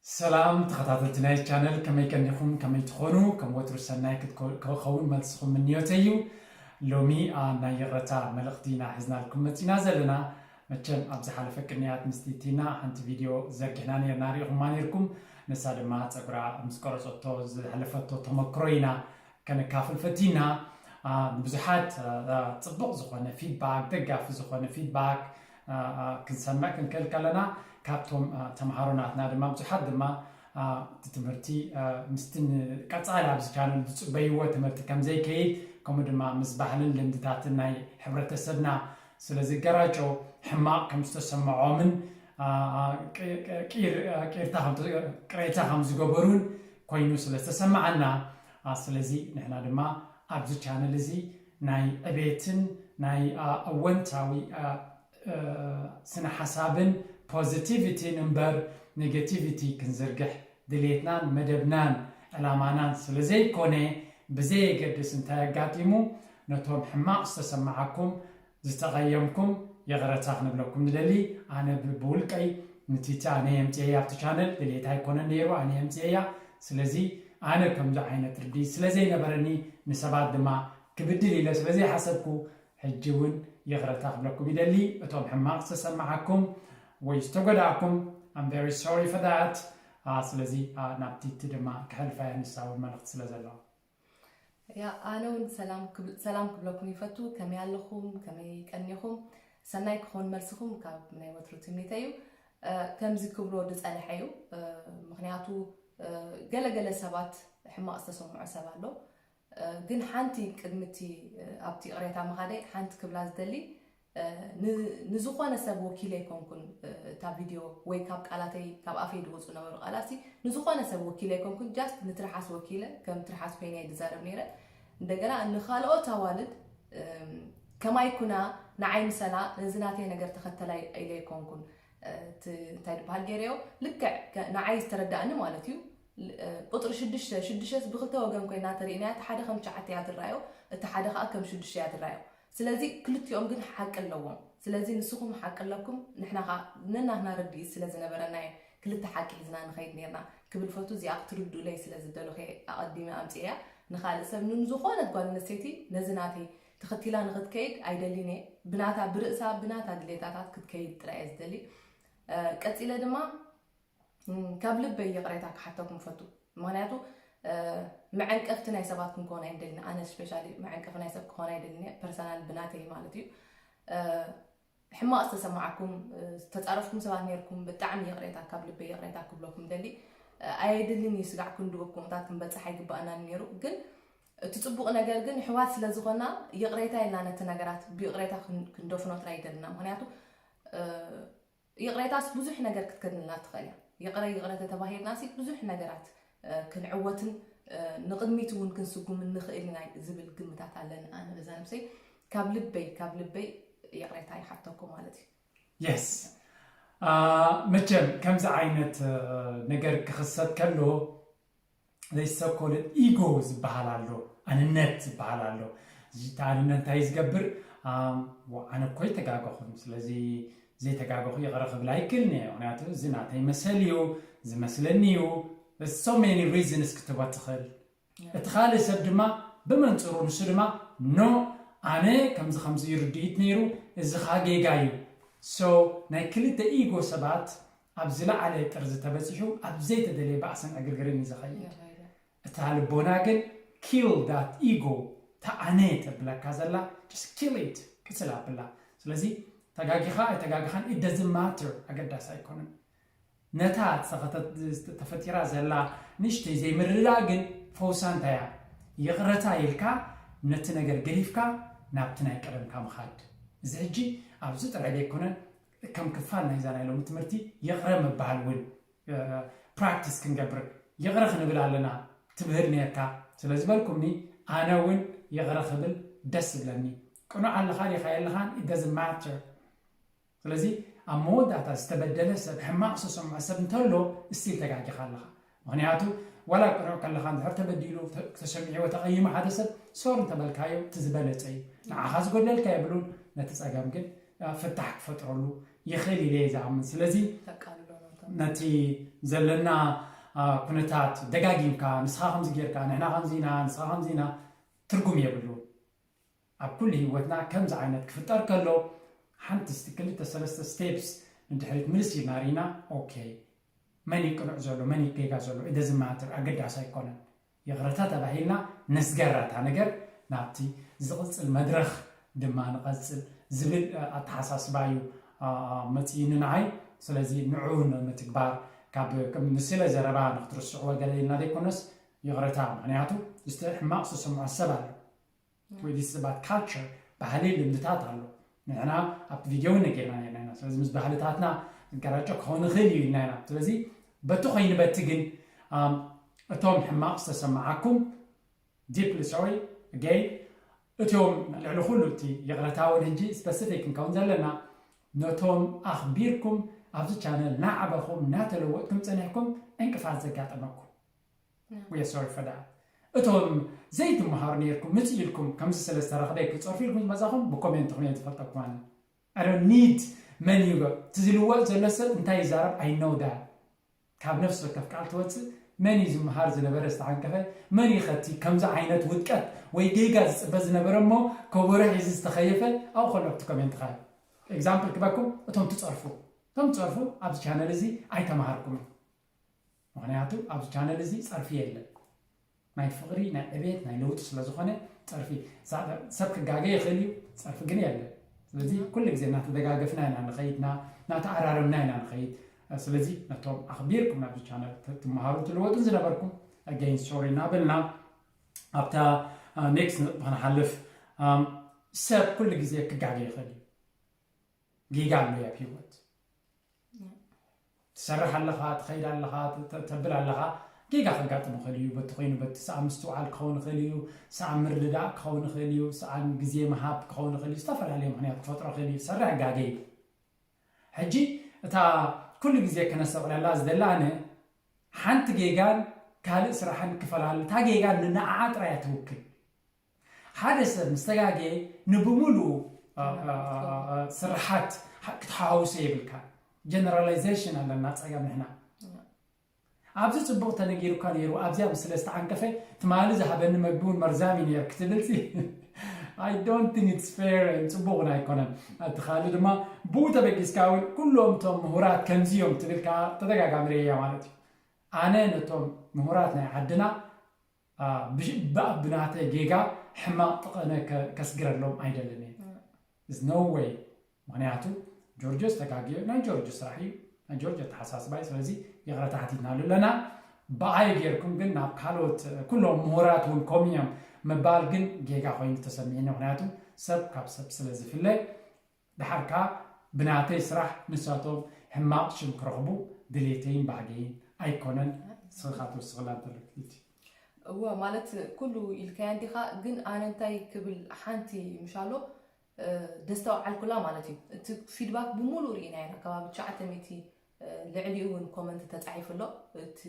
ሰላም ተኸታተልቲ ናይ ቻነል፣ ከመይ ቀኒኹም? ከመይ ትኾኑ? ከም ወትሩ ሰናይ ክትኮ-፣ ክኸውን መልስኹም ምንዮተይ እዩ። ሎሚ፣ አ፣ ናይ ይቕረታ መልእኽቲ ኢና ሒዝናልኩም መጺና ዘለና። መቸም ኣብ ዝሓለፈ ቅንያት ምስቲ ቲና ሓንቲ ቪድዮ ዘርጊሕና ነርና፣ ሪኢኹማ ነርኩም። ንሳ ድማ ጸጉራ ምስ ቆረጸቶ ዝሕለፈቶ ተመክሮ ኢና ከነካፍል ፈቲና። አ፣ ንብዙሓት፣ አ፣ አ፣ ጽቡቕ ዝኾነ ፊድባክ፣ ደጋፊ ዝኾነ ፊድባክ፣ አ፣ አ፣ ክንሰምዕ ክንክእል ከለና፣ ካብቶም፣ አ፣ ተምሃሮ ናትና ድማ ብዙሓት ድማ፣ አ፣ እቲ ትምህርቲ፣ አ፣ ምስቲ ን-፣ ቀጻሊ ኣብዚ ቻነል ዝጽበይዎ ትምህርቲ ከም ዘይከይድ፣ ከምኡ ድማ ምስ ባህልን ልምድታትን ናይ ሕብረተሰብና ስለ ዝገራጮ፣ ሕማቕ ከም ዝተሰምዖምን፣ አ፣ አ፣ ቂ-፣ ቂ-፣ ቂር-፣ አ፣ ቂርታ ከም ተ-፣ ቅሬታ ከም ዝገበሩን ኮይኑ ስለ ዝተሰምዓና፣ አ፣ ስለዚ ንሕና ድማ ኣብዚ ቻነል እዚ ናይ ዕቤትን ናይ፣ አ፣ ኣወንታዊ፣ አ፣ እ፣ ስነ ሓሳብን ፖዚቲቪቲን እምበር ኔጌቲቪቲ ክንዝርግሕ ድሌትናን መደብናን ዕላማናን ስለ ዘይኮነ፣ ብዘየገድስ እንታይ ኣጋጢሙ፣ ነቶም ሕማቕ ዝተሰምዓኩም፣ ዝተቐየምኩም ይቕረታ ክንብለኩም ንደሊ። ኣነ ብ-፣ ብውልቀይ ንቲቲ ኣነ የምፅኤያ ኣብቲ ቻነል፣ ድሌት ኣይኮነን ነይሩ፣ ኣነ የምፅኤያ። ስለዚ ኣነ ከምዚ ዓይነት ርድኢት ስለ ዘይነበረኒ ንሰባት ድማ ክብድል ኢለ ስለ ዘይሓሰብኩ፣ ሕጂ እውን ይቕረታ ክብለኩም ይደሊ። እቶም ሕማቕ ዝተሰምዓኩም ወይ ዝተጎዳእኩም፣ I'm very sorry for that። አ፣ ስለዚ፣ አ፣ ናብ ቲቲ ድማ ክሕልፋ እየ፣ ንሳ እውን መልእኽቲ ስለ ዘለዋ። ያ፣ ኣነ እውን ሰላም ክብል-፣ ሰላም ክብለኩም ይፈቱ። ከመይ ኣለኹም? ከመይ ቀኒኹም? ሰናይ ክኸውን መልስኹም ካብ ናይ ወትሩ ትምኒተይ እዩ። እ፣ ከምዚ ክብሎ ዝጸንሐ እዩ። እ፣ ምኽንያቱ፣ እ፣ ገለ ገለ ሰባት ሕማቕ ዝተሰምዖ ሰብ ኣሎ። እ፣ ግን ሓንቲ ቅድሚ እቲ፣ እ፣ ኣብቲ ይቕሬታ ምኻደይ ሓንቲ ክብላ ዝደሊ፣ እ፣ ን-፣ ንዝኾነ ሰብ ወኪለ ኣይኮንኩን፣ እ፣ እታ ቪድዮ ወይ ካብ ቃላተይ፣ ካብ ኣፈይ ዝወፁ ነበሩ ቃላትሲ ንዝኾነ ሰብ ወኪለ ኣይኮንኩን፣ ጃስት ንትርሓስ ወኪለ፣ ከም ትርሓስ ኮይነ እየ ዝዛረብ ነይረ። እንደገና ንኻልኦት ኣዋልድ፣ እም፣ ከማይ ኩና፣ ንዓይ ምሰላ፣ ነዚ ናተይ ነገር ተኸተላ ኢለ ኣይኮንኩን፣ እ፣ እቲ እንታይ ዝበሃል ገይረዮ፣ ልክዕ ከ-፣ ንዓይ ዝተረዳእኒ ማለት እዩ። ል-፣ እ፣ ቁፅሪ ሽዱሽተ፣ ሽዱሽተስ ብክልተ ወገን ኮይና ተሪእናያ፣ እቲ ሓደ ከም ትሽዓተ እያ ትረኣዮ፣ እቲ ሓደ ከዓ ከም ሽዱሽተ እያ ትረኣዮ። ስለዚ ክልቲኦም ግን ሓቂ ኣለዎም። ስለዚ ንስኹም ሓቂ ኣለኩም፣ ንሕና ከዓ ነናትና ርድኢት ስለ ዝነበረና እዩ ክልተ ሓቂ ሒዝና ንኸይድ ነርና ክብል ፈቱ። እዚኣ ክትርድኡለይ ስለ ዝደለኹ እየ ኣቐዲመ ኣምፅኤያ። ንኻልእ ሰብ፣ ንዝኾነት ጓል ኣንስተይቲ ነዚ ናተይ ተኸቲላ ንኽትከይድ ኣይደልን እየ። ብናታ፣ ብርእሳ፣ ብናታ ድሌታታት ክትከይድ ጥራይ እየ ዝደሊ። እ፣ ቀፂለ ድማ፣ እም፣ ካብ ልበይ ይቕሬታ ክሓተኩም ፈቱ። ምኽንያቱ፣ እ፣ መዐንቀፍቲ ናይ ሰባት ክንከውን ኣይደልን። ኣነ ስፔሻሊ መዐንቀፊ ናይ ሰብ ክኾን ኣይደልን እየ፣ ፐርሰናል ብናተይ ማለት እዩ። እ፣ ሕማቕ ዝተሰማዓኩም፣ እ፣ ዝተጻረፍኩም ሰባት ነርኩም፣ ብጣዕሚ ይቕሬታ፣ ካብ ልበይ ይቕሬታ ክብለኩም ደሊ። እ፣ ኣየድልን እዩ ስጋዕ ክንድኡ ከምኡታት ክንበጽሕ ኣይግባኣናን ነይሩ። ግን እቲ ጽቡቕ ነገር ግን፣ ኣሕዋት ስለ ዝኾና፣ ይቕሬታ ኢልና ነቲ ነገራት ብይቕሬታ ክን-፣ ክንደፍኖ ጥራይ ይደልና። ምኽንያቱ፣ እ፣ ይቕሬታስ ብዙሕ ነገር ክትከድንልና ትኽእል እያ። ይቕረ፣ ይቕረ ተተባሂልናሲ ብዙሕ ነገራት፣ እ፣ ክንዕወትን፣ እ፣ ንቕድሚት እውን ክንስጉምን ንኽእል ኢና ዝብል ግምታት ኣለኒ። ኣነ በዛ ነብሰይ ካብ ልበይ፣ ካብ ልበይ ይቕሬታ ይሓተኩም ማለት እዩ። የስ። አ፣ መቸም ከምዚ ዓይነት፣ እ፣ ነገር ክኽሰት ከሎ፣ ዘይሰኮልን ኢጎ ዝበሃል ኣሎ፣ ኣንነት ዝበሃል ኣሎ። እዚ፣ እቲ ኣንነት እንታይ ዝገብር? ኣም፣ ዋ፣ ኣነ እኮ ኣይተጋገኹን፣ ስለዚ ዘይተጋገኹ ይቕረ ክብል ኣይክእልን እየ፣ ምኽንያቱ እዚ ናተይ መሰል እዩ፣ ዝመስለኒ እዩ። So many reasons ክትህቦ ትኽእል። እቲ ካልእ ሰብ ድማ ብመንጽሩ፣ ንሱ ድማ፣ ኖ፣ ኣነ ከምዚ ከምዚ እዩ ርድኢት ነይሩ፣ እዚ ኸኣ ጌጋ እዩ። So ናይ ክልተ ኢጎ ሰባት ኣብ ዝለዓለ ጥርዚ ተበጺሑ፣ ኣብ ዘይተደልየ ባእስን ዕግርግርን እዩ ዝኸይድ። ይኸይድ። እታ ልቦና ግን፣ ኪል ዳት ኢጎ፣ እታ ኣነ ተብለካ ዘላ፣ just kill it፣ ቅትል ኣብላ። ስለዚ ተጋጊኻ ኣይተጋግኻን፣ it doesn't matter፣ ኣገዳሲ ኣይኮነን። ነታ ዝተኸተት-፣ ተፈጢራ ዘላ ንእሽተይ ዘይምርድዳእ ግን ፈውሳ እንታይ እያ? ይቕረታ ኢልካ ነቲ ነገር ገዲፍካ ናብቲ ናይ ቀደምካ ምኻድ። እዚ ሕጂ ኣብዚ ጥራይ ዘይኮነ፣ ከም ክፋል ናይዛ ናይ ሎሚ ትምህርቲ ይቕረ ምባል እውን፣ እ፣ ፕራክቲስ ክንገብር፣ ይቕረ ክንብል ኣለና ትብህል ነርካ ስለ ዝበልኩምኒ፣ ኣነ እውን ይቕረ ክብል ደስ ዝብለኒ። ቅኑዕ ኣለኻ ዲኻ የለኻን፣ it doesn't matter። ስለዚ ኣብ መወዳእታ ዝተበደለ ሰብ፣ ሕማቕ ዝተሰምዖ ሰብ እንተሎ፣ ስቲል ተጋጊኻ ኣለኻ። ምኽንያቱ ዋላ ቅኑዕ ከለኻ እንድሕር ተበዲሉ፣ ተ-፣ ተሰሚዕዎ፣ ተቐይሙ ሓደ ሰብ፣ ሶሪ እንተበልካዮ እቲ ዝበለጸ እዩ። ንዓኻ ዝጎደልካ የብሉን፣ ነቲ ጸገም ግን፣ እ፣ ፍታሕ ክፈጥረሉ ይኽእል ኢለ እየ ዝኣምን። ስለዚ ተቃልሎ ነው። ነቲ ዘለና ኩነታት ደጋጊምካ ንስኻ ከምዚ ጌርካ ንሕና ከምዚና ንስኻ ከምዚና ትርጉም የብሉ። ኣብ ኩሉ ህይወትና ከምዚ ዓይነት ክፍጠር ከሎ ሓንቲ ክልተ ሰለስተ ስቴፕስ ንድሕሪት ምልስ ኢልና ርኢና፣ ኦኬ፣ መን ይቅኑዕ ዘሎ መን ይጌጋ ዘሎ ኢደ ዝማትር ኣገዳሲ ኣይኮነን። ይቕረታ ተባሂልና ነስገራታ ነገር ናብቲ ዝቕጽል መድረኽ ድማ ንቐጽል ዝብል ኣተሓሳስባ እዩ መፅእኒ ንዓይ። ስለዚ ንዑ ንምትግባር ካብ ንስለ ዘረባ ንክትርስዕዎ ገለ ኢልና ዘይኮነስ ይቕረታ። ምክንያቱ ዝተ ሕማቕ ዝተሰምዖ ሰብ ኣሎ ወይ ዲስ ባት ካልቸር ባህሊ ልምድታት ኣሎ። ንሕና ኣብቲ ቪድዮ እውን ነጌርና ነርና ኢና። ስለዚ ምስ ባህልታትና ዝገራጨ ክኸውን ይኽእል እዩ ኢልና ኢና። ስለዚ በቲ ኮይኑ በቲ ግን እቶም ሕማቕ ዝተሰማዓኩም ዲፕሊ ሶሪ ኣገይን። እቶም ልዕሊ ኩሉ እቲ ይቕረታ እውን ሕጂ ስፐሲፊክ ክንከውን ዘለና ነቶም ኣኽቢርኩም ኣብዚ ቻነል ናዕበኹም እናተለወጥኩም ጸኒሕኩም ዕንቅፋት ዘጋጠመኩም we are sorry for that። እቶም ዘይትመሃሩ ነርኩም ምጽእ ኢልኩም ከምዚ ስለ ዝተረኽበ ክጸርፉ ኢልኩም ዝመጻኹም ብኮሜንት ክመ ዝፈልጠኩም ኣነ I don't need መን እዩ እቲ ዝልወጥ ዘሎ ሰብ እንታይ ይዛረብ I know that። ካብ ነፍሲ ወከፍ ቃል ትወጽእ መን እዩ ዝመሃር ዝነበረ ዝተዓንቀፈ መን እዩ ከቲ ከምዚ ዓይነት ውድቀት ወይ ጌጋ ዝጽበ ዝነበረ እሞ ከበሮ ሒዙ ዝተኸየፈ ኣብኡ ከሎ ኣብቲ ኮሜንት ካ ኤግዛምፕል ክበኩም እቶም ትጸርፉ እቶም ትጸርፉ ኣብዚ ቻነል እዚ ኣይተማሃርኩም ምክንያቱ ኣብዚ ቻነል እዚ ጸርፊ የለን ናይ ፍቕሪ ናይ ዕቤት ናይ ለውጢ ስለ ዝኾነ ጸርፊ ሰብ ክጋገ ይኽእል እዩ ጸርፊ ግን የለን ስለዚ ኩሉ ግዜ እናተደጋገፍና ኢና ንኸይድ እናተዓራረምና ኢና ንኸይድ ስለዚ ነቶም ኣኽቢርኩም ናብዚ ቻነል ትመሃሩ ትልወጡን ዝነበርኩም ኣገይን ሶሪ እናበልና ኣብታ ኔክስት ክንሓልፍ ሰብ ኩሉ ግዜ ክጋገ ይኽእል እዩ ጌጋ ኣሎ ኣብ ህይወት ትሰርሕ ኣለኻ ትኸይድ ኣለኻ ተብል ኣለኻ ጌጋ ከጋጥም ይኽእል እዩ በቲ ኮይኑ በቲ ሰኣ ምስትውዓል ክኸውን ይኽእል እዩ ሰኣ ምርድዳእ ክኸውን ይኽእል እዩ ሰኣ ግዜ ምሃብ ክኸውን ይኽእል እዩ ዝተፈላለዩ ምክንያት ክፈጥሮ ይኽእል እዩ ዝሰርሕ ጋገ እዩ ሕጂ እታ ኩሉ ግዜ ከነስተውዕለላ ዝደሊ ኣነ ሓንቲ ጌጋን ካልእ ስራሕን ክፈላል እታ ጌጋ ንዓዓ ጥራይ እያ ትውክል ሓደ ሰብ ምስ ተጋገየ ንብሙሉኡ ስርሓት ክትሓዋውሶ የብልካ ጀነራላይዜሽን ኣለና ፀገም ንሕና ኣብዚ ፅቡቕ ተነጊሩካ ነይሩ ኣብዚኣ ምስ ስለ ዝተዓንቀፈ ትማሊ ዝሃበኒ መግቢ እውን መርዛም እዩ ነይሩ ክትብል I don't think it's fair ፅቡቕ እውን ኣይኮነን እቲ ካልእ ድማ ብኡ ተበጊስካ እውን ኩሎም እቶም ምሁራት ከምዚ እዮም ትብል ከዓ ተደጋጋሚ ርእያ ማለት እዩ ኣነ ነቶም ምሁራት ናይ ዓድና ብናተይ ጌጋ ሕማቕ ጥቐነ ከስግረሎም ኣይደልን እየ no way ምክንያቱ ጆርጆ ዝተጋግዮ ናይ ጆርጆ ስራሕ እዩ ናይ ጆርጆ ተሓሳስባይ ስለዚ ይቕረታ ሓቲትናሉ ኣለና ብኣይ ጌርኩም ግን ናብ ካልኦት ኩሎም ምሁራት እውን ኮሚዮም ምባል ግን ጌጋ ኮይኑ ተሰሚዕኒ ምክንያቱ ሰብ ካብ ሰብ ስለ ዝፍለ ድሓር ከዓ ብናተይ ስራሕ ንሳቶም ሕማቕ ሽም ክረኽቡ ድሌተይን ባህገይን ኣይኮነን። ንስኺ ትውስኽላ እንተለኪ እቲ። እወ ማለት ኩሉ ኢልካያ እንዲኻ፣ ግን ኣነ እንታይ ክብል ሓንቲ ምሻሎ ደስተውዓልኩላ ማለት እዩ። እቲ ፊድባክ ብሙሉእ ርኢናዮ ኢና፣ ከባቢ ትሽዓተ ሚእቲ ልዕሊኡ እውን ኮመንት ተፃሒፉ ኣሎ። እቲ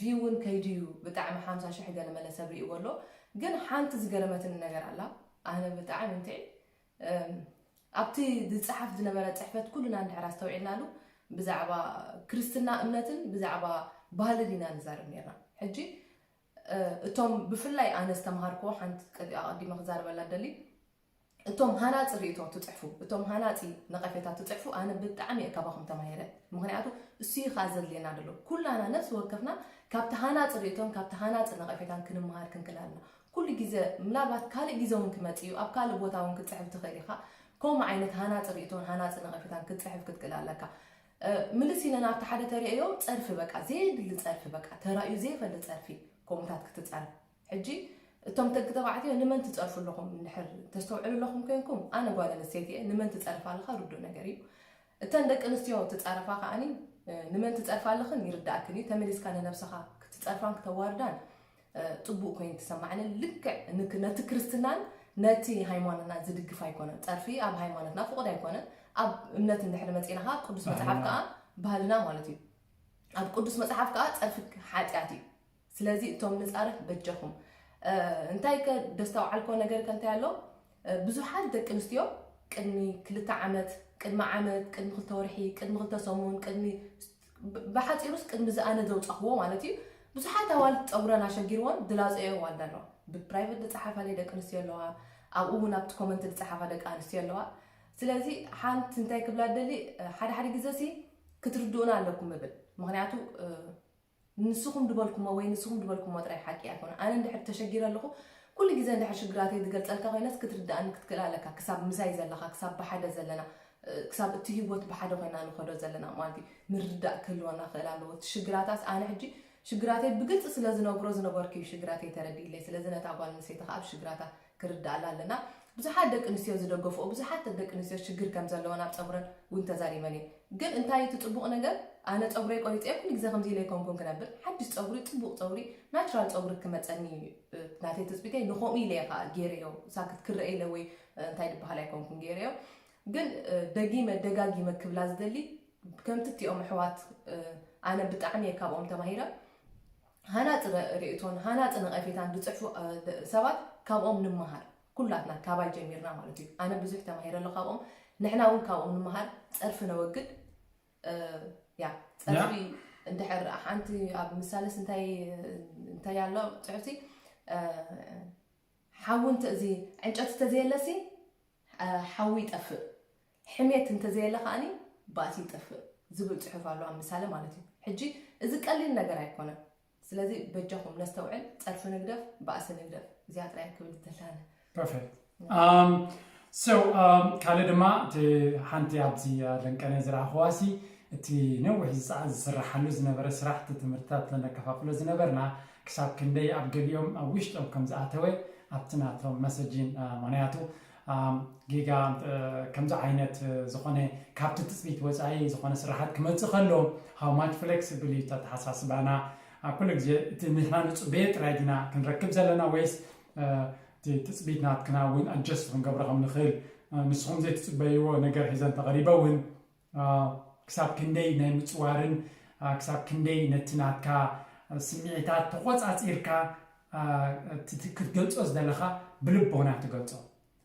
ቪው እውን ከይዱ እዩ፣ ብጣዕሚ ሓምሳ ሽሕ ገለ መለ ሰብ ሪእዎ ኣሎ። ግን ሓንቲ ዝገረመትኒ ነገር ኣላ፣ ኣነ ብጣዕሚ እንትዒ ኣብቲ ዝፀሓፍ ዝነበረ ፅሕፈት ኩልና እንድሕር ኣስተውዒልናሉ ብዛዕባ ክርስትና እምነትን ብዛዕባ ባህልን ኢና ንዛረብ ነርና። ሕጂ እቶም ብፍላይ ኣነ ዝተምሃርክዎ ሓንቲ ኣቐዲመ ክዛረበላ ደሊ እቶም ሃናፂ ርእቶ ትፅሕፉ እቶም ሃናፂ ነቐፌታ ትፅሕፉ ኣነ ብጣዕሚ እየ ካባኹም ተማሂረ ምክንያቱ እሱ እዩ ከዓ ዘድልየና ደሎ ኩላና ነፍሲ ወከፍና ካብቲ ሃናፂ ርእቶን ካብቲ ሃናፂ ነቐፌታን ክንምሃር ክንክእል ኣለና ኩሉ ግዜ ምናልባት ካልእ ግዜ እውን ክመፅእ እዩ ኣብ ካልእ ቦታ እውን ክትፅሕፍ ትኽእል ኢኻ ከምኡ ዓይነት ሃናፂ ርእቶን ሃናፂ ነቐፌታን ክትፅሕፍ ክትክእል ኣለካ ምልስ ኢለ ናብቲ ሓደ ተርእዮ ፀርፊ በቃ ዘየድሊ ፀርፊ በቃ ተራእዩ ዘይፈልጥ ፀርፊ ከምኡታት ክትፀርፍ ሕጂ እቶም ደቂ ተባዕትዮ ንመን ትፀርፉ ኣለኹም እንድሕር ተስተውዕሉ ኣለኹም ኮይንኩም ኣነ ጓል ኣንስተይቲ እየ ንመን ትፀርፍ ኣለኻ ርዱእ ነገር እዩ እተን ደቂ ኣንስትዮ ትፃረፋ ከዓኒ ንመን ትፀርፋ ኣለኽን ይርዳእክን እዩ ተመሊስካ ንነብስኻ ክትፀርፋን ክተዋርዳን ፅቡቅ ኮይኑ ተሰማዕኒ ልክዕ ነቲ ክርስትናን ነቲ ሃይማኖትና ዝድግፍ ኣይኮነን ፀርፊ ኣብ ሃይማኖትና ፍቁድ ኣይኮነን ኣብ እምነት እንድሕር መፂና ከዓ ቅዱስ መፅሓፍ ከዓ ባህልና ማለት እዩ ኣብ ቅዱስ መፅሓፍ ከዓ ፀርፊ ሓጢኣት እዩ ስለዚ እቶም ንፃረፍ በጃኹም እንታይ ከ ደስተውዓልኮ ነገር ከ እንታይ ኣሎ ብዙሓት ደቂ ኣንስትዮ ቅድሚ ክልተ ዓመት ቅድሚ ዓመት ቅድሚ ክልተ ወርሒ ቅድሚ ክልተ ሰሙን ቅድሚ ብሓፂሩስ ቅድሚ ዝኣነ ዘውፃኽዎ ማለት እዩ። ብዙሓት ኣዋልድ ፀጉረን ኣሸጊርዎን ድላፀዮ ኣዋልድ ኣለዋ። ብፕራይቨት ዝፀሓፋለይ ደቂ ኣንስትዮ ኣለዋ። ኣብኡ እውን ኣብቲ ኮመንት ዝፀሓፋ ደቂ ኣንስትዮ ኣለዋ። ስለዚ ሓንቲ እንታይ ክብላ ደሊ፣ ሓደ ሓደ ግዜ ሲ ክትርድኡና ኣለኩም እብል። ምክንያቱ ንስኹም ድበልኩሞ ወይ ንስኹም ድበልኩሞ ጥራይ ሓቂ ኣይኮነ። ኣነ እንድሕር ተሸጊረ ኣለኹ፣ ኩሉ ግዜ እንድሕር ሽግራተይ ዝገልጸልካ ኮይነስ ክትርድኣኒ ክትክእል ኣለካ። ክሳብ ምሳይ ዘለኻ፣ ክሳብ ብሓደ ዘለና፣ ክሳብ እቲ ህይወት ብሓደ ኮይና ንኸዶ ዘለና ማለት እዩ። ምርዳእ ክህልወና ክእል ኣለዎ። እቲ ሽግራታስ ኣነ ሕጂ ሽግራተይ ብግልፂ ስለ ዝነግሮ ዝነበርኩ እዩ ሽግራተይ ተረዲእለይ። ስለዚ ነታ ጓል ኣንስተይቲ ከዓ ኣብ ሽግራታ ክርዳኣላ ኣለና። ብዙሓት ደቂ ኣንስትዮ ዝደገፍኦ፣ ብዙሓት ደቂ ኣንስትዮ ሽግር ከም ዘለወን ኣብ ፀጉረን እውን ተዛሪበን እየ። ግን እንታይ እቲ ፅቡቕ ነገር፣ ኣነ ፀጉረይ ቆሪፀ ኩሉ ግዜ ከምዚ ኢለ ኣይኮንኩን ክነብር። ሓድሽ ፀጉሪ፣ ፅቡቕ ፀጉሪ፣ ናቹራል ፀጉሪ ክመፀኒ እዩ ናተይ ትፅቢተይ። ንኸምኡ ኢለ እየ ከዓ ገይረዮ። ሳክት ክረአ ኢለ ወይ እንታይ ዝበሃል ኣይኮንኩን ገይረዮ። ግን ደጊመ ደጋጊመ ክብላ ዝደሊ፣ ከምቲ እቲኦም ኣሕዋት ኣነ ብጣዕሚ እየ ካብኦም ተማሂረ። ሃናፂ ርእይቶን ሃናፂ ነቐፌታን ዝፅሕፉ ሰባት ካብኦም ንምሃር። ኩላትና ካባይ ጀሚርና ማለት እዩ። ኣነ ብዙሕ ተማሂረ ኣሎ ካብኦም። ንሕና እውን ካብኦም ንምሃር። ፀርፊ ነወግድ። ያ ፀርፊ እንድሕር ሓንቲ ኣብ ምሳሌስ እንታይ እንታይ ኣሎ ፅሑፍቲ፣ ሓዊ እንተ እዚ ዕንጨቲ እንተዘየለሲ ሓዊ ይጠፍእ፣ ሕሜት እንተዘየለ ከዓኒ ባእሲ ይጠፍእ ዝብል ፅሑፍ ኣሎ ኣብ ምሳሌ ማለት እዩ። ሕጂ እዚ ቀሊል ነገር ኣይኮነን። ስለዚ በጃኹም ነስተውዕል፣ ፀርፊ ንግደፍ፣ ባእሲ ንግደፍ። እዚኣ ጥራይ ክብል ዝደላነ። Perfect. Um, so um, ካልእ ድማ እቲ ሓንቲ ኣብዚ ለንቀነ ዝረኣኽዋሲ እቲ ነዊሕ ዝፀዓ ዝስራሓሉ ዝነበረ ስራሕ እቲ ትምህርትታት ነከፋፍሎ ዝነበርና ክሳብ ክንደይ ኣብ ገሊኦም ኣብ ውሽጦም ከም ዝኣተወ ኣብቲ ናቶም መሰጅን ምክንያቱ ጌጋ ከምዚ ዓይነት ዝኾነ ካብቲ ትፅቢት ወፃኢ ዝኾነ ስራሓት ክመፅእ ከሎ how much flexible እዩ ኣተሓሳስባና። ኩሉ ግዜ እቲ ንሕና ንፅበዮ ጥራይ ዲና ክንረክብ ዘለና ወይስ እቲ ትፅቢት ናትክና እውን ኣጀስት ክንገብሮ ከም ንኽእል ንስኹም ዘይትፅበይዎ ነገር ሒዘ እንተቐሪበ እውን ክሳብ ክንደይ ናይ ምፅዋርን ክሳብ ክንደይ ነቲ ናትካ ስምዒታት ተቆፃፂርካ ክትገልፆ ዝደለኻ ብልቦና ትገልፆ።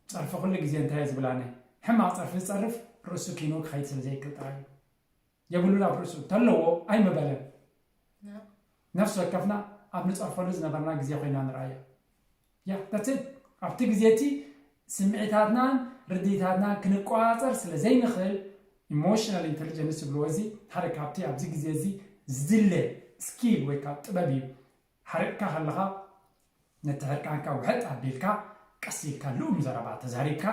ፀርፊ ኩሉ ግዜ እንታይ ዝብላነ ሕማቕ ፀርፊ ዝፀርፍ ርእሱ ኪኑ ክኸይድ ስለ ዘይክእል ጥራይ እዩ። የብሉን ኣብ ርእሱ ተለዎ ኣይምበለን። ነፍሲ ወከፍና ኣብ ንፀርፈሉ ዝነበርና ግዜ ኮይና ንርኣያ። ያ that's it። ኣብቲ ግዜ እቲ ስምዒታትናን ርድኢታትናን ክንቆፃፀር ስለ ዘይንኽእል ኢሞሽናል ኢንተሊጀንስ ዝብልዎ እዚ ሓደ ካብቲ ኣብዚ ግዜ እዚ ዝድለ ስኪል ወይ ካብ ጥበብ እዩ። ሓሪቕካ ከለኻ ነቲ ሕርቃንካ ውሕጥ ኣቢልካ ቀስ ኢልካ ልኡም ዘረባ ተዛሪብካ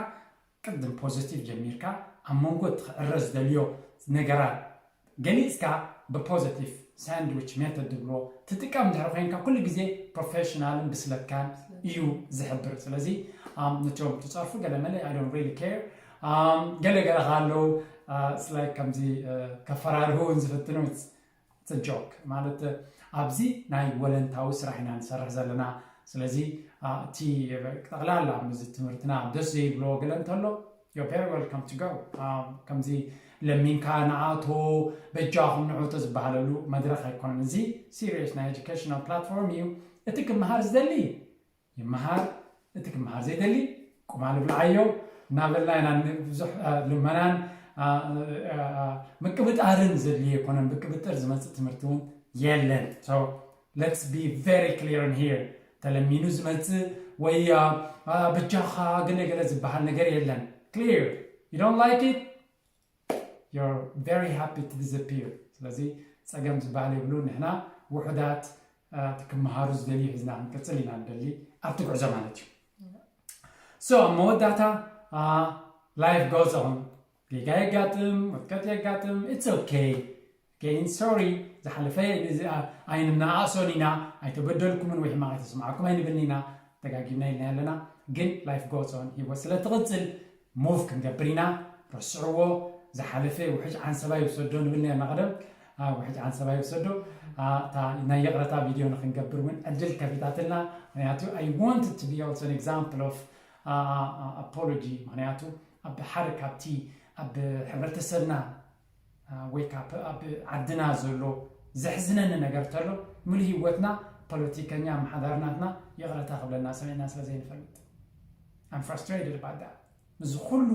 ቅድም ፖዘቲቭ ጀሚርካ ኣብ መንጎ እቲ ክዕረ ዝደልዮ ነገራት ገሊፅካ ብፖዘቲቭ ሳንድዊች ሜተድ ዝብልዎ ትጥቀም እንድሕር ኮይንካ ኩሉ ግዜ ፕሮፌሽናልን ብስለትካን እዩ ዝሕብር። ስለዚ ነቶም ትፀርፉ ገለ መለ I don't really care ገለ ገለ ካለው ስላይ ከምዚ ከፈራርሁ እውን ዝፍትኑ ጆክ ማለት ኣብዚ ናይ ወለንታዊ ስራሕ ኢና ንሰርሕ ዘለና። ስለዚ እቲ ጠቕላላ ምዚ ትምህርትና ደስ ዘይብሎ ገለ እንተሎ you're very welcome to go። ከምዚ ለሚንካ ንኣቶ በጃኹም ንዑ ተዝበሃለሉ መድረኽ ኣይኮነን። እዚ ሲሪየስ ናይ ኤጁኬሽናል ፕላትፎርም እዩ። እቲ ክመሃር ዝደሊ ይመሃር፣ እቲ ክመሃር ዘይደሊ ቁማል ብልዓዮ እናበልና ኢና። ብዙሕ ልመናን ምቅብጣርን ዘድልዮ ኣይኮነን። ብቅብጥር ዝመፅእ ትምህርቲ እውን የለን። So let's be very clear in here። ተለሚኑ ዝመፅእ ወይ በጃኻ ገለ ገለ ዝበሃል ነገር የለን። Clear. You don't like it? You're very happy to disappear። ስለዚ ፀገም ዝበሃል የብሉ። ንሕና ውሑዳት እቲ ክመሃሩ ዝደልዩ ሒዝና ክንቅፅል ኢና ንደሊ ኣብቲ ጉዕዞ ማለት እዩ። So ኣብ መወዳእታ life goes on። ጌጋ የጋጥም፣ ውድቀት የጋጥም፣ it's okay። Again sorry፣ ዝሓለፈ ኣይንናኣእሶን ኢና። ኣይተበደልኩምን ወይ ሕማቕ ኣይተስማዕኩም ኣይንብልን ኢና። ደጋጊምና ኢልና ኣለና። ግን life goes on፣ ህይወት ስለ ትቕፅል ሙቭ ክንገብር ኢና። ረስዕዎ። ዝሓለፈ ውሕጅ ዓንሰባ ይውሰዶ ንብል ነርና ቀደም። ውሕጅ ዓንሰባ ይውሰዶ። እታ ናይ ይቕረታ ቪድዮ ንክንገብር እውን ዕድል ከፊታትልና። ምክንያቱ I wanted to be also an example of apology። ምክንያቱ ኣብ ሓደ ካብቲ ኣብ ሕብረተሰብና ወይ ካብ ኣብ ዓድና ዘሎ ዘሕዝነኒ ነገር ተሎ ምሉእ ህይወትና ፖለቲከኛ ኣመሓዳሪ ናትና ይቕረታ ክብለና ሰሚዕና ስለ ዘይንፈልጥ። I'm frustrated about that። ምስዚ ኩሉ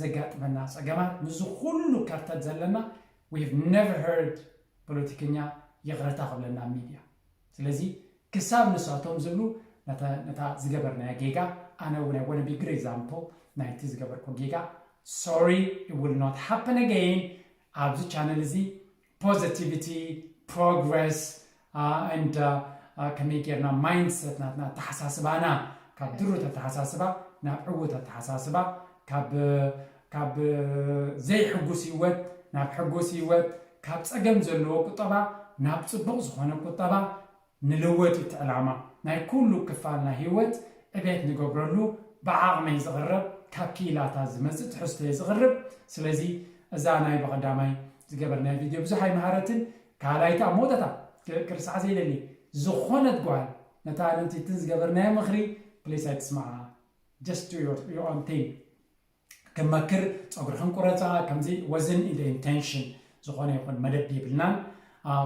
ዘጋጥመና ፀገማት ምስዚ ኩሉ ከርተት ዘለና we've never heard ፖለቲከኛ ይቕረታ ክብለና ኣብ ሚድያ። ስለዚ ክሳብ ንሳቶም ዝብሉ ነታ ዝገበርናዮ ጌጋ፣ ኣነ እውን I wanna be good example ናይቲ ዝገበርኩ ጌጋ። Sorry, it will not happen again። ኣብዚ ቻነል እዚ positivity, progress, and ከመይ ጌርና mindset ናትና ኣተሓሳስባና ካብ ድሩት ኣተሓሳስባ ናብ ዕዉት ኣተሓሳስባ፣ ካብ ካብ ዘይሕጉስ ህይወት ናብ ሕጉስ ህይወት፣ ካብ ጸገም ዘለዎ ቁጠባ ናብ ጽቡቕ ዝኾነ ቁጠባ ንልወጥ እዩ እቲ ዕላማ። ናይ ኩሉ ክፋል ናይ ህይወት ዕቤት ንገብረሉ ብዓቕመይ ዝቕረብ ካብ ክኢላታት ዝመጽእ ትሕዝቶ እየ ዝቕርብ። ስለዚ እዛ ናይ ብቐዳማይ ዝገበርናዮ ቪድዮ ብዙሕ ኣይመሃረትን። ካልኣይቲ ኣብ መወዳእታ ክ- ክርስዓ ዘይደሊ ዝኾነት ጓል ነታ ኣንቲትን ዝገበርናዮ ምኽሪ ፕሊስ ኣይትስማዓ። Just do your, your own thing። ክመክር ጸጉርኽን ቁረጻ ከምዚ wasn't the intention ዝኾነ ይኹን መደብ የብልናን።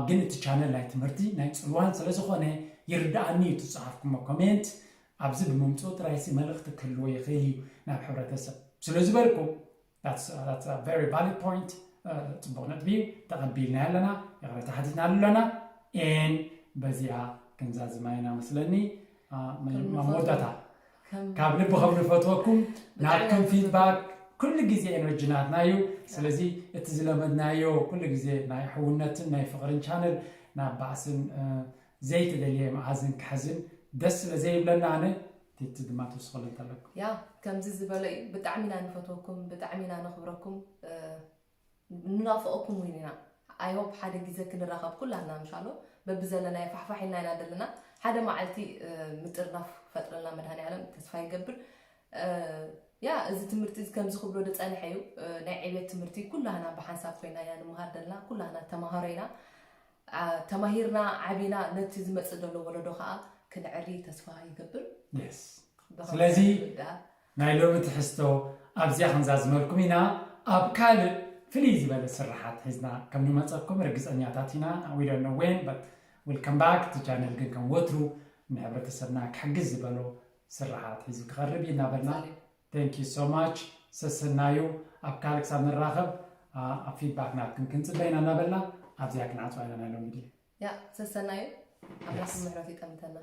ግን እቲ ቻነል ናይ ትምህርቲ ናይ ጽልዋን ስለ ዝኾነ ይርድኣኒ እዩ እቲ ዝጸሓፍኩሞ ኮሜንት። ኣብዚ ብምምጽኡ ጥራይሲ መልእኽቲ ክህልዎ ይኽእል እዩ ናብ ሕብረተሰብ ስለ ዝበልኩ that's very valid point። ጽቡቕ ነጥቢ እዩ። ተቐቢልና ኣለና፣ ይቕረታ ሓቲትና ኣለና። ን በዚኣ ክንዛዝማ ኢና መስለኒ። መወዳታ ካብ ልቢ ከም ንፈትወኩም ናትኩም ፊድባክ ኩሉ ግዜ ኤነርጂ ናትና እዩ። ስለዚ እቲ ዝለመድናዮ ኩሉ ግዜ ናይ ሕውነትን ናይ ፍቕርን ቻነል ናብ ባእስን ዘይተደልየ መኣዝን ክሕዝን ደስ ስለ ዘይብለና ኣነ ቲቲ ድማ ትውስኸሉ እንተለኩም። ያ ከምዚ ዝበለ እዩ። ብጣዕሚ ኢና ንፈትወኩም፣ ብጣዕሚ ኢና ነኽብረኩም፣ ንናፍቐኩም እውን ኢና። I hope ሓደ ግዜ ክንራኸብ ኩላትና ምሻሎ በብዘለናዮ ፋሕፋሕ ኢልና ኢና ዘለና። ሓደ መዓልቲ ምጥርናፍ ክፈጥረልና መድሃኒዓለም ተስፋ ይገብር። ያ እዚ ትምህርቲ እዚ ከምዚ ክብሎ ዝጸንሐ እዩ። ናይ ዕቤት ትምህርቲ ኩላህና ብሓንሳብ ኮይና ኢና ንምሃር ዘለና። ኩላህና ተማሃሮ ኢና። ተማሂርና ዓቢና ነቲ ዝመጽእ ዘሎ ወለዶ ከዓ ክንዕሪ ተስፋ ይገብር። ስለዚ ናይ ሎሚ ትሕዝቶ ኣብዚኣ ክንዛዝመልኩም ኢና። ኣብ ካልእ ፍልይ ዝበለ ስርሓት ሒዝና ከም ንመፀኩም ርግፀኛታት ኢና። We don't know when, but we'll come back። እቲ ቻነል ግን ከም ወትሩ ንሕብረተሰብና ክሕግዝ ዝበሎ ስርሓት ሒዙ ክቐርብ እዩ እናበልና thank you so much። ሰሰናዩ ኣብ ካልእ ክሳብ ንራኸብ ኣብ ፊድባክ ናትኩም ክንፅበ ኢና እናበልና ኣብዚኣ ክንዓፅዋ ኢና ናይ ሎሚ ድዩ። ያ ሰሰናዩ ኣምላኽ ምሕረቱ ይጠምተና።